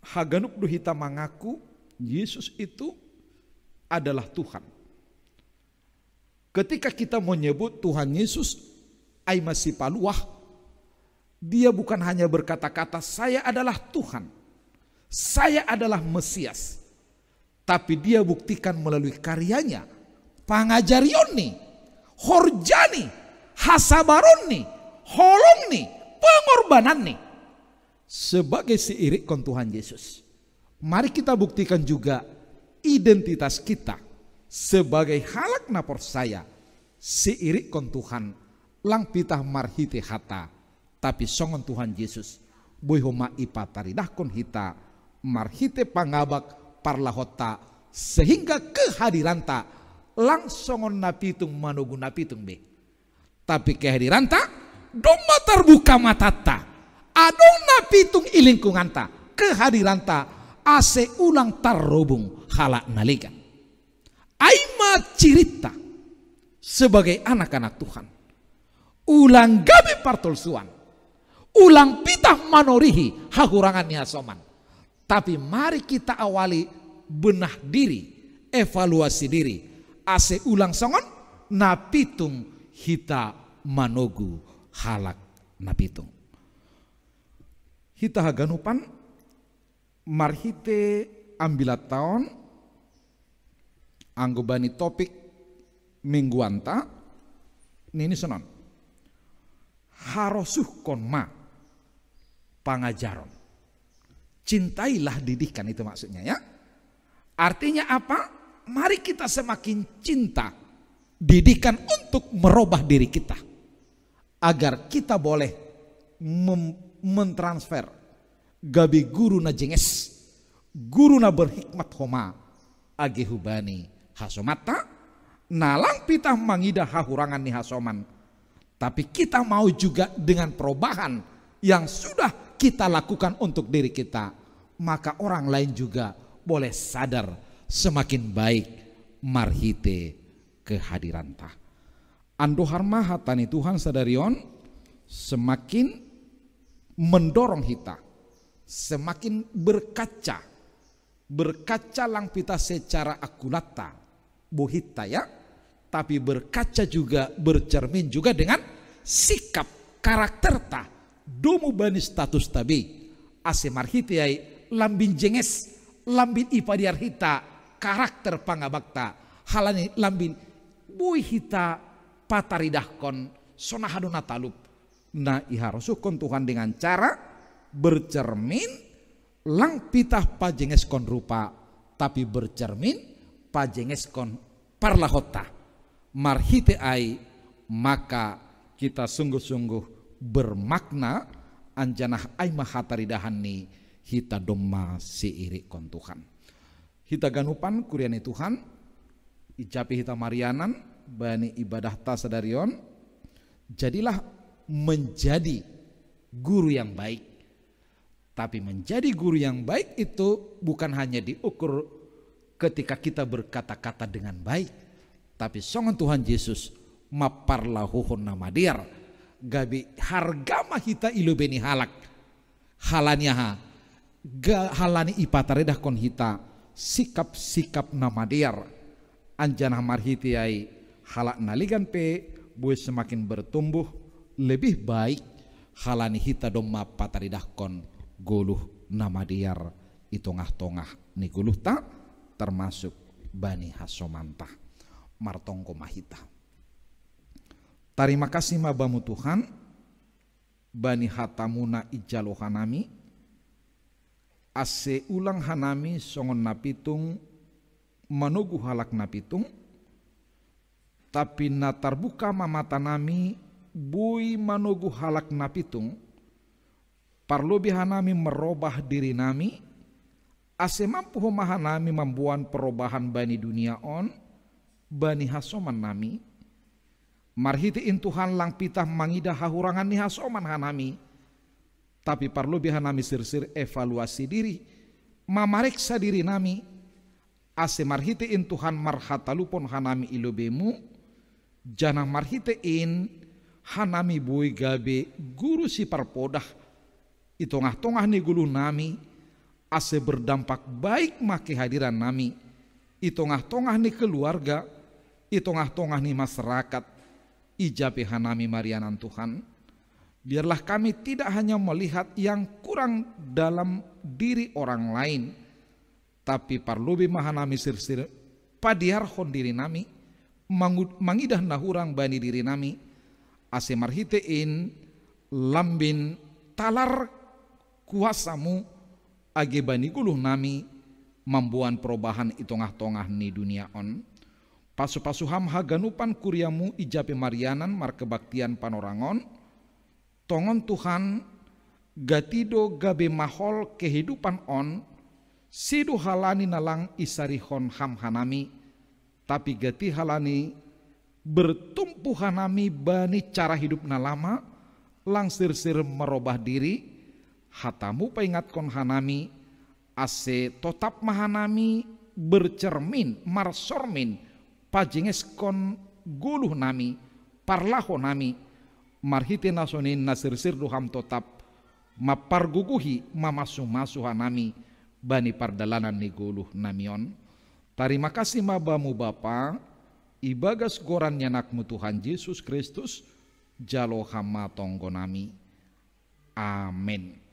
haganup do hita mangaku Yesus itu adalah Tuhan. Ketika kita menyebut Tuhan Yesus, ai ma sipaluah, dia bukan hanya berkata-kata, "Saya adalah Tuhan, saya adalah Mesias." Tapi dia buktikan melalui karyanya, pangajarionni, horjani, hasabaronni, holongni, pengorbananni. Sebagai siirikkon Tuhan Yesus, mari kita buktikan juga identitas kita sebagai halak na porsaya, siirikkon Tuhan, lang pitah marhite hata, tapi songon Tuhan Yesus boi homa ipataridahkon hita marhite pangabak parlahonta, sehingga kehadiranta lang songon na pitung manogu na pitung be. Tapi kehadiranta domma tarbuka matanta, adong na pitung i lingkunganta, kehadiranta ase ulang tarrobung halak na legan. Ai ma cirinta sebagai anak-anak Tuhan. Ulang gabe partolsuan, ulang pitah manorihi hahurangan ni hasoman. Tapi mari kita awali benah diri, evaluasi diri, ase ulang songon na pitung hita manogu halak na pitung. Hita haganupan, marhite ambilanta on, anggo bani topik mingguanta, nini sonon: Harosuhkon ma pangajaron. Cintailah didikan, itu maksudnya, ya. Artinya apa? Mari kita semakin cinta didikan untuk merubah diri kita, agar kita boleh mem-, mentransfer gabe guru na jenges, guru na berhikmat homa age hubani hasomanta, na lang pitah mangidah hahurangan ni hasoman, tapi kita mau juga dengan perubahan yang sudah kita lakukan untuk diri kita, maka orang lain juga boleh sadar semakin baik marhite kehadiranta. Andohar ma hata ni Tuhan sadari on semakin mendorong hita, semakin berkaca Berkaca lang pita secara akulatta, bohitta ya, tapi berkaca juga, bercermin juga dengan sikap karakterta, domu bani status tabe, ase marhite ai lambin jenges, lambin ipadiar hita karakter pangabakta, halani lambin boi hita pataridahkon sonaha do na talup. Na iharosuhkon Tuhan dengan cara bercermin, lang pitah pajengeskon rupa, tapi bercermin pajengeskon parlahonta. Marhite ai maka kita sungguh-sungguh bermakna, anjanah ai ma hataridahan ni hita domma siirikkon Tuhan. Hita ganupan kuria ni Tuhan, ijapi hita marianan bani ibadahta sadari on, jadilah menjadi guru yang baik. Tapi menjadi guru yang baik itu bukan hanya diukur ketika kita berkata-kata dengan baik, tapi songon Tuhan Yesus mamparlahuhon na madear, gabe harga ma hita i lobei ni halak. Halani aha? Ga, halani ipataridahkon hita sikap-sikap na madear, anjanah marhite ai halak na legan pe boi semakin bertumbuh lebih baik, halani hita domma pataridahkon goluh na madear i tongah-tongah ni goluhta, termasuk bani hasomanta. Martonggo ma hita. Tarima kasih ma Bamu Tuhan, bani hatamu na ijalo hanami, ase ulang hanami songon na pitung manogu halak na pitung, tapi na tarbuka ma matanami boi manogu halak na pitung, parlobei hanami merobah dirinami, ase mampu homa hanami mamboan perobahan bani dunia on, bani hasomannami. Marhite in Tuhan lang pitah mangidah hahurangan ni hasoman hanami, tapi parlobei hanami sirsir evaluasi diri, mamareksa dirinami, ase marhite in Tuhan marhatalupon hanami i lobeimu, janah marhite in hanami boi gabe guru siparpodah i tongah-tongah ni goluhnami, ase berdampak baik ma kehadirannami i tongah-tongah ni keluarga, i tongah-tongah ni masyarakat, ijapi hanami marianan Tuhan. Biarlah kami tidak hanya melihat yang kurang dalam diri orang lain, tapi parlobei ma hanami sirsir padearhon dirinami, mangu, mangidah na hurang bani dirinami, ase marhite in lambin talar kuasamu age bani goluhnami mamboan perobahan i tongah-tongah ni dunia on. Pasu-pasu ham haganupan kuriamu ijapi marianan markebaktian panorang on, tongon Tuhan, gati do gabe mahol kehidupan on, sedo halani na lang isarihon ham hanami, tapi gati halani bertumpu hanami bani cara hidup na lama, lang sirsir merobah diri, hatamu paingatkon hanami, ase totap ma hanami bercermin, marsormin, pajengeskon goluhnami, parlahonami, marhite na sonin na sirsir do ham totap mamparguguhi, mamasu-masu hanami bani pardalanan ni goluhnami on. Tarima kasih ma Bamu Bapa, ibagas goran ni AnakMu Tuhan Jesus Kristus, jalo ham ma tonggonami. Amen.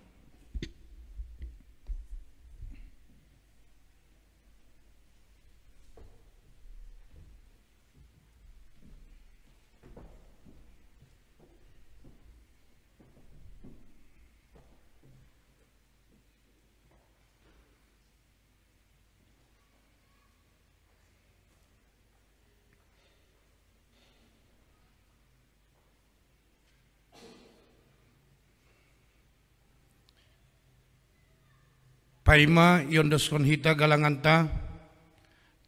Paima iondoskon hita galanganta,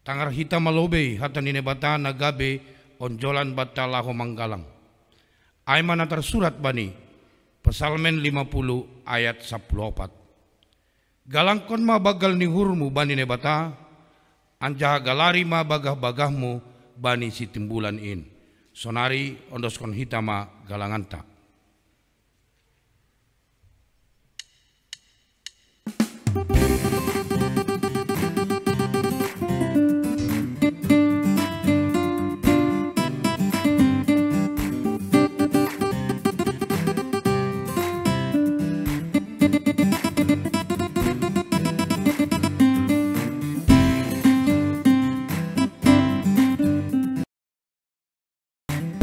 tangar hita ma lobei hata ni Naibata na gabe onjolan banta laho manggalang. Ai ma na tarsurat bani Psalmen lima puluh ayat sapuluh opat. Galangkon ma banggal ni uhurmu bani Naibata, anjaha galari ma bagah-bagahmu bani Sitimbulan in. Sonari ondoskon hita ma galanganta.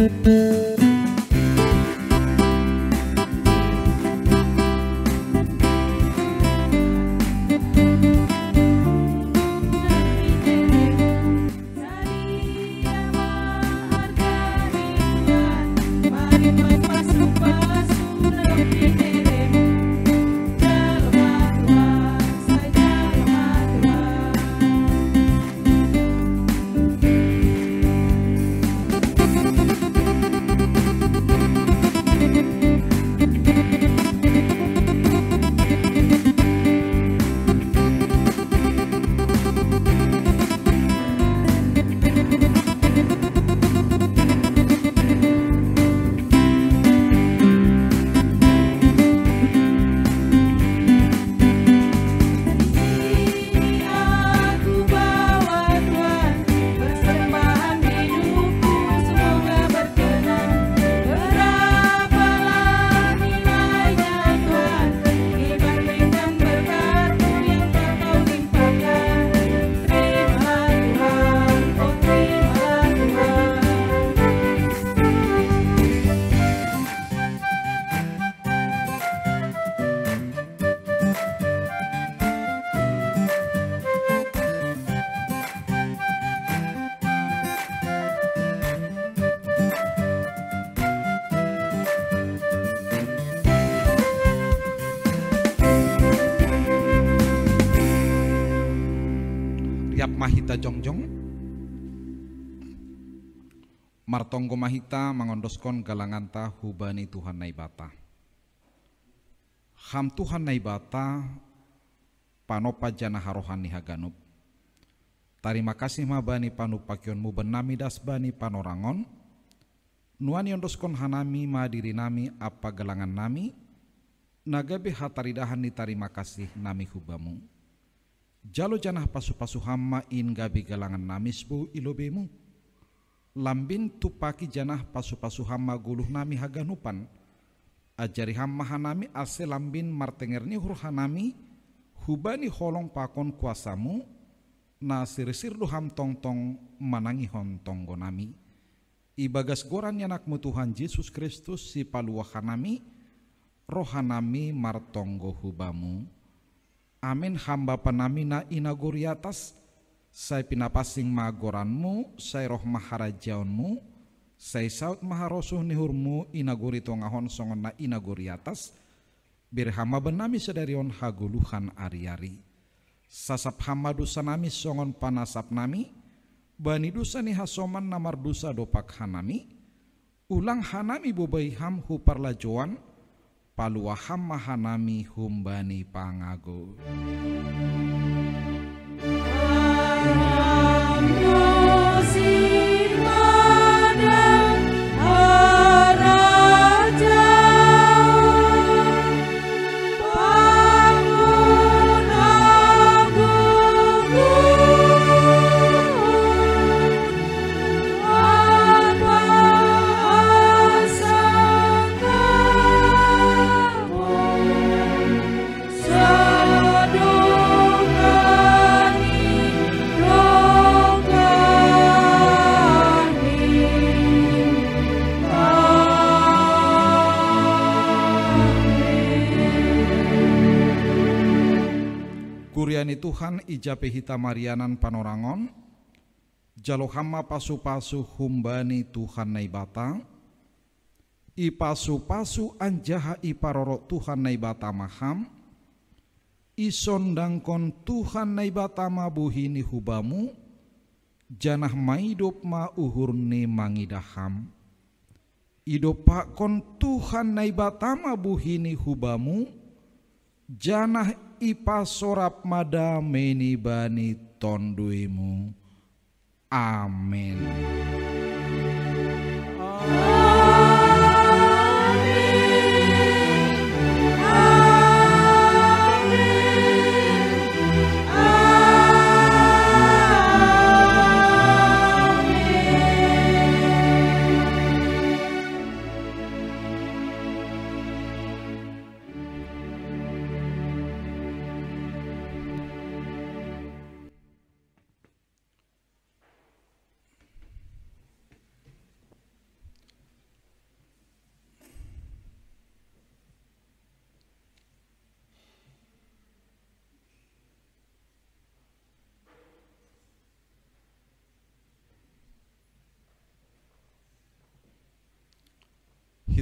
Riap ma hita jongjong. Martonggo ma hita mangondoskon galanganta hubani Tuhan Naibata. Ham Tuhan Naibata, panopa janah harohan ni haganup. Tarima kasih ma bani panupakionmu bennami das bani panorangon, nuan iondoskon hanami ma dirinami ampa galangannami, na gabe hataridahan ni tarima kasih nami hubamu. Jalo janah pasu-pasu ham ma in gabe galangannami sibou i lobeimu. Lambin tupaki janah pasu-pasu ham ma goluhnami haganupan. Ajari ham ma hanami ase lambin martenger ni uhur hanami hubani holong pakon kuasamu, na sirsir do ham tongtong manangihon tonggonami. Ibagas goran ni Anakmu Tuhan Jesus Kristus, Sipaluah hanami, rohanami martonggo hubamu. Amen. Ham Bapa nami na i nagori atas, sai pinapansing ma goranmu, sai roh ma harajaonmu, sai saut ma harosuh ni uhurmu i nagori tongahon songon na i nagori atas, bere ham ma bannami sadari on hagoluhan ari-ari. Sasap ham ma dosanami songon panasapnami bani dosa ni hasoman na mardosa dompak hanami, ulang hanami bobai ham hu parlajouan, paluah ham ma hanami humbani pangago. Kuria ni Tuhan, ija pe hita marianan panorangon, jalo ham ma pasu-pasu humbani Tuhan Naibata. Ipasu-pasu anjaha iparorot Tuhan Naibata ma ham. Isondangkon Tuhan Naibata ma buhi ni hubamu, janah maidop ma uhurni mangidah ham. Idompakkon Tuhan Naibata ma buhi ni hubamu, janah ipasorap ma damei ni bani tonduimu. Amen.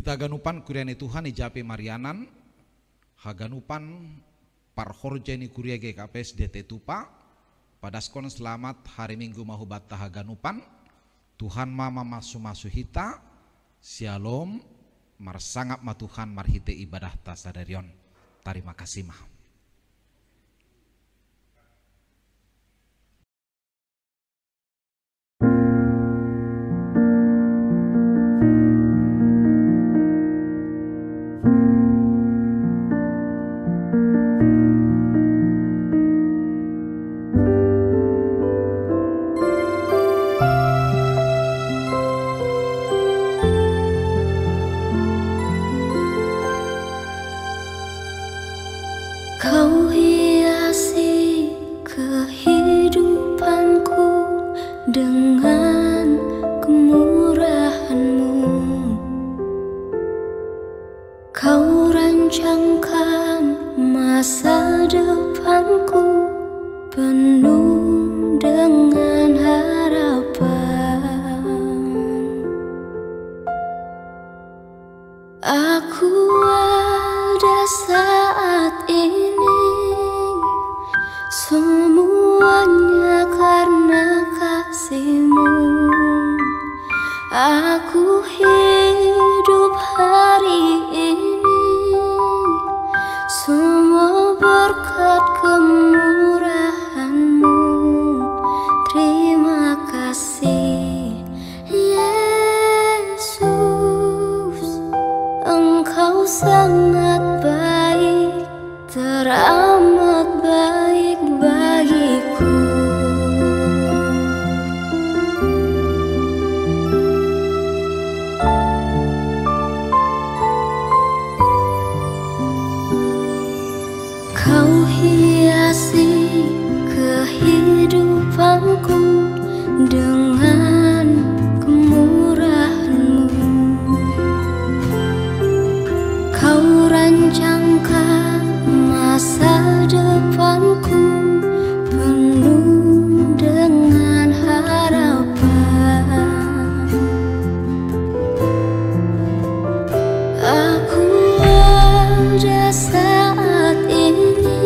Hita haganupan kuria ni Tuhan i Japi Marianan, haganupan parhorja ni kuria G K P S D T Tupa, padaskon selamat hari Minggu ma hubanta haganupan. Tuhan ma mamasu-masu hita, syalom, marsangap ma Tuhan marhite ibadahta sadari on. Tarima kasih ma. Kau hiasi kehidupanku dengan kemurahan-Mu. Kau rancangkan masa depanku penuh dengan harapan. Aku ada saat ini, semuanya karena kasih-Mu. Aku hidup hari ini, semua berkat kemurahan-Mu. Terima kasih, Yesus, Engkau sangat baik, teramat baik bagiku. Kau hiasi kehidupanku dengan kemurahan-Mu. Kau rancangkan masa depanku penuh dengan harapan. Aku ada saat ini,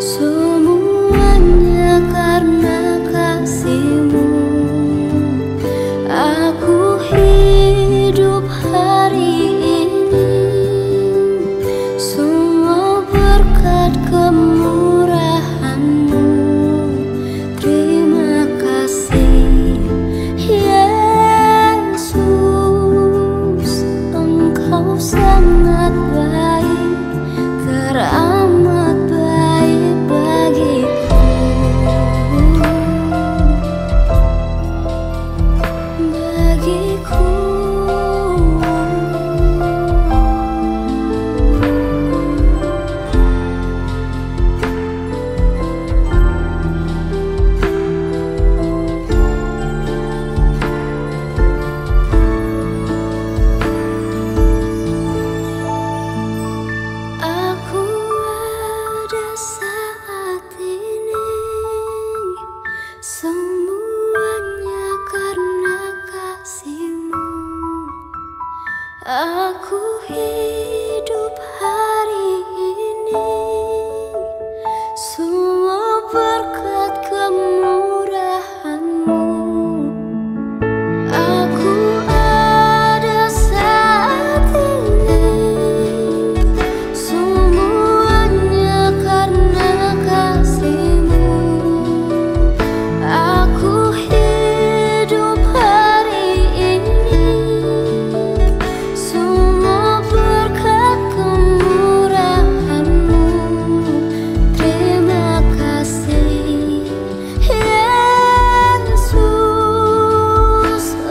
semuanya karena kasih-Mu. Aku hidup hari ini, semua berkat kemurahan-Mu. Terima kasih, Yesus, Engkau sangat baik, teramat baik bagiku. Bagiku. Aku ada saat ini, semuanya karena kasih-Mu. Aku hidup hari ini, semua berkat kemurahan-Mu. Aku ada saat ini, semuanya karena kasih-Mu. Aku hidup hari ini, semua berkat kemurahan-Mu. Terima kasih, Yesus,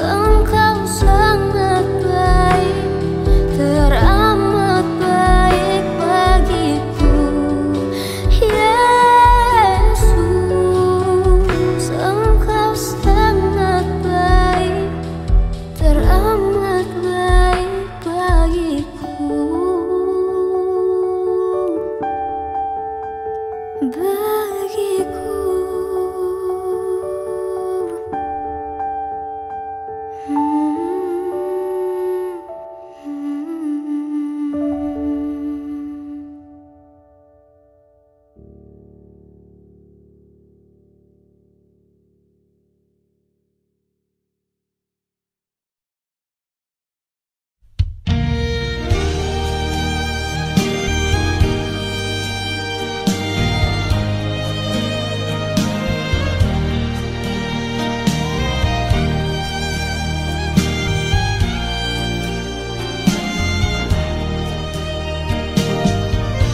Engkau sangat baik, teramat baik bagiku. Yesus, Engkau sangat baik, teramat baik bagiku. Bagiku.